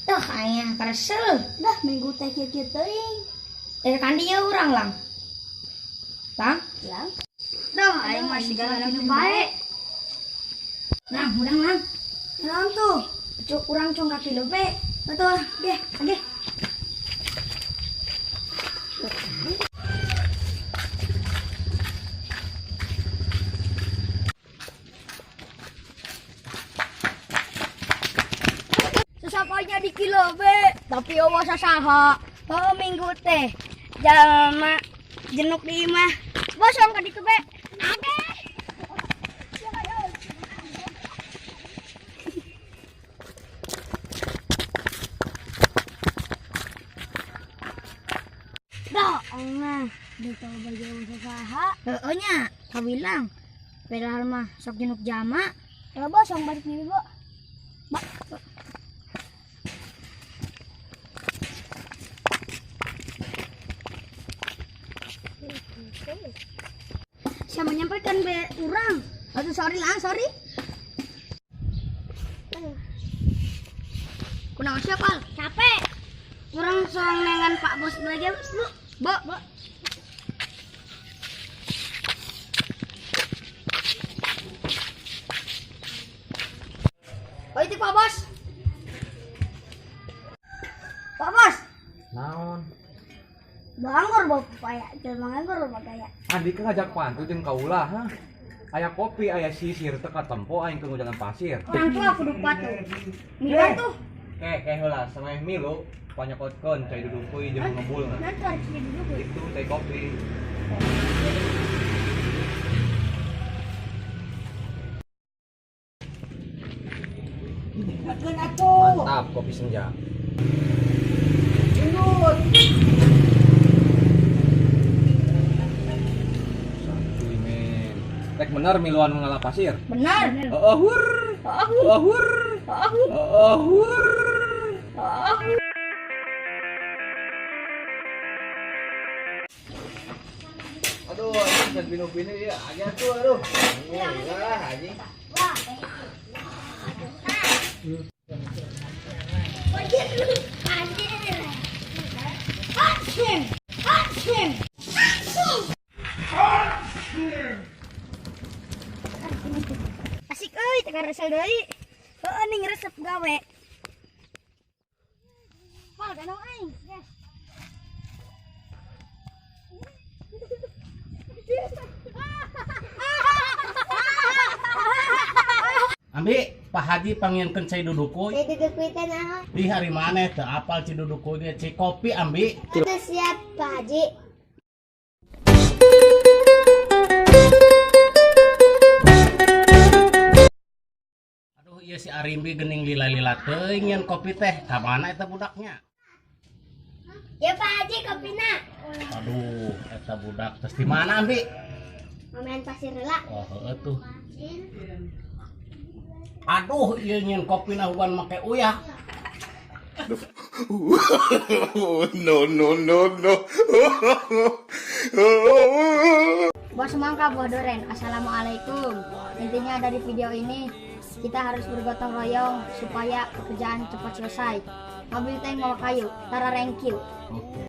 Tuh aing karesel. Dah minggu teh kieu-kieu teuing. Dari kan dia urang lang. Lang? Lang. Duh, aing masih galak kitu bae. Lang, urang lang. Naon tuh? Cuk urang cong kaki lebe. Betul, geh, geh. Sesapanya di kilo be, tapi awas saha. Oh minggu teh jalma jenuk di imah. Bosong ka ditu be. Ade. Dah, mah ditau baju saha. Heeh nya, kawilang. Padahal mah sok jenuk jama. Ya bosong balik di bo. Ba. Siapa menyampaikan be urang? Aduh sorry lah, sorry. Kunaon siapa? Capek. Urang soang nengan Pak Bos lagi, Bu. Bo, bo. Oh itu Pak Bos. Pak Bos. Naon? Bangor bau pepaya, jelema nganggur bau gaya. Andi kan ngajak pantu jeung kaula, ha? Aya kopi, aya sisir teu katempo aing keur ngujalan pasir. Orang tua kudu patuh. Milan tuh. Keh heula sameh milu panyokotkeun cai dudukuy jeung ngebul. Nanti harus duduk. Itu cai kopi. Mantap kopi senja. Santuy men. Rek bener miluan ngalah pasir. Benar. Heeh hur. Heeh hur. Heeh hur. Aduh, anjing dan binu-binu ya, aja tuh aduh. Lah anjing. Asik euy, teu karesel deui. Heueuh ning resep gawe. Pal danau aing. Ambi, Pak Haji panggilkeun cai dudukuy. Cai dudukuy teh naon? Di hari maneh teu apal cai dudukuy ge cai kopi ambi. Teu siap Pak Haji. Aduh, ieu si Arimbi geuning lila-lila teuing nyeun kopi teh. Ka mana eta budaknya? Ya Pak Haji kopina. Aduh, eta budak tes di mana ambi? Main pasir heula. Oh, heueuh tuh. Aduh, ieu nyeun kopina hugan make uyah. No, no, no, no. Buah semangka, buah doren. Assalamualaikum. Intinya dari video ini kita harus bergotong royong supaya pekerjaan cepat selesai. Mobil tank mau kayu, tara thank you. Oke.